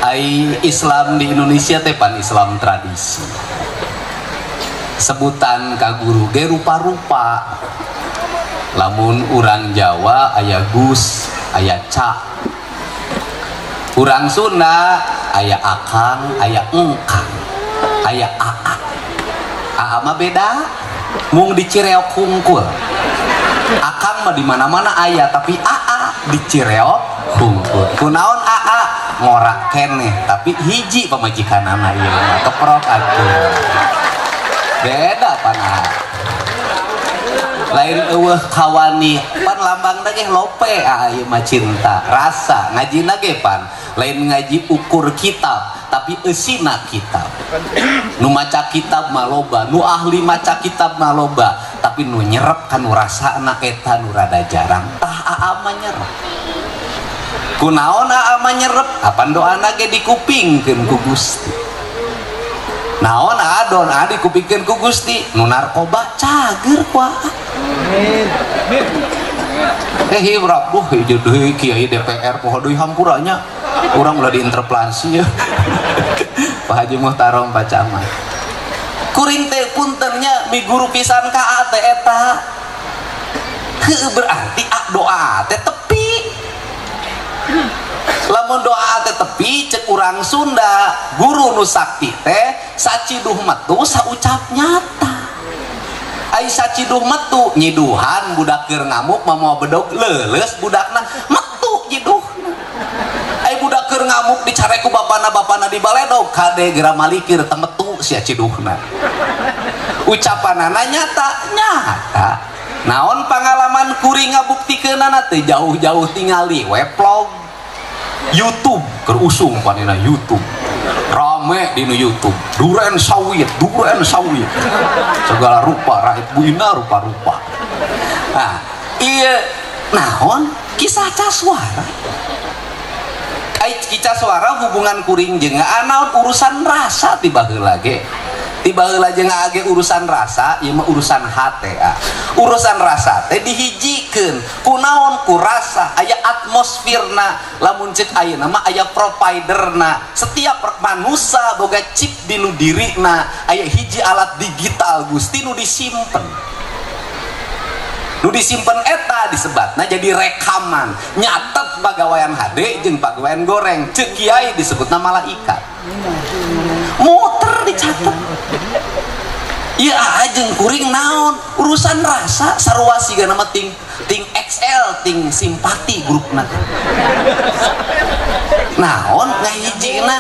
Ai Islam di Indonesia teh pan Islam tradisi. Sebutan ka guru ge rupa-rupa. Lamun urang Jawa aya Gus, aya Cak. Urang Sunda aya Akang, aya Engkang, aya Aa. Aa mah beda, mung di Cireok hungkul. Akang mah di mana-mana aya, tapi Aa di Cireok hungkul. Kunaon Aa? Ngorak keneh, tapi hiji pamajikanana ieu mah keprok atuh. Beda pan Aa. Lain eueuh kawani, pan lambang ge lope ah ieu mah cinta, rasa, ngajina ge pan lain ngaji ukur kitab, tapi eusina kitab. Nu maca kitab mah loba, nu ahli maca kitab mah loba, tapi nu nyerep kanu rasana eta nu rada jarang. Tah Aa mah nyerep. Kunaon Aa mah nyerep? Apan doana ge dikupingkeun ku Gusti. Naon Aa doa dikupingkeun ku Gusti? Nu narkoba cager ku Aa. Eh hirap, duh hiji deui kiai DPR poho deui hampuranya. Urang ulah diinterpelasi ya. Pak Haji Muhtarom, Pak Camat. Kuring teh puntennya miguru pisan ka A teh eta. Heuh, berarti A doa teh tepi. Lamun doa teh tepi, cek urang Sunda, guru nu sakti teh saciduh metu saucap nyata. Ai saciduh metu nyiduhan budak keur ngamuk mawa bedog, leuleus budakna, metu nyiduhna. Ai budak keur ngamuk dicare ku bapana, bapana dibaledog, kade geura malikir teu metu sia ciduhna. Ucapanana nyata nyata. Naon pengalaman kuring ngabuktikeunana teh jauh-jauh tingali we vlog YouTube keur usum panina YouTube rame di nu YouTube duren sawit, duren sawit segala rupa, rakyat Bu Ina rupa-rupa. Nah iya, naon kisah Caswara. Ai kisah suara hubungan kuring jeung naon urusan rasa tiba heula ge, tiba heula jeung age urusan rasa. Ieu mah urusan hate ah. Urusan rasa teh dihijikeun kunaon? Ku rasa aya atmosferna. Lamun cek ayeuna mah aya providerna. Setiap manusia boga chip di nu dirina, aya hiji alat digital Gusti nu disimpen. Nu disimpen eta disebatna jadi rekaman, nyatet pagawean hade jeung pagawean goreng. Cek kiai disebutna malaikat muter dicatet. Iya, jeung kuring naon urusan rasa sarua siga nama ting ting XL ting simpati grupna naon ngahijina.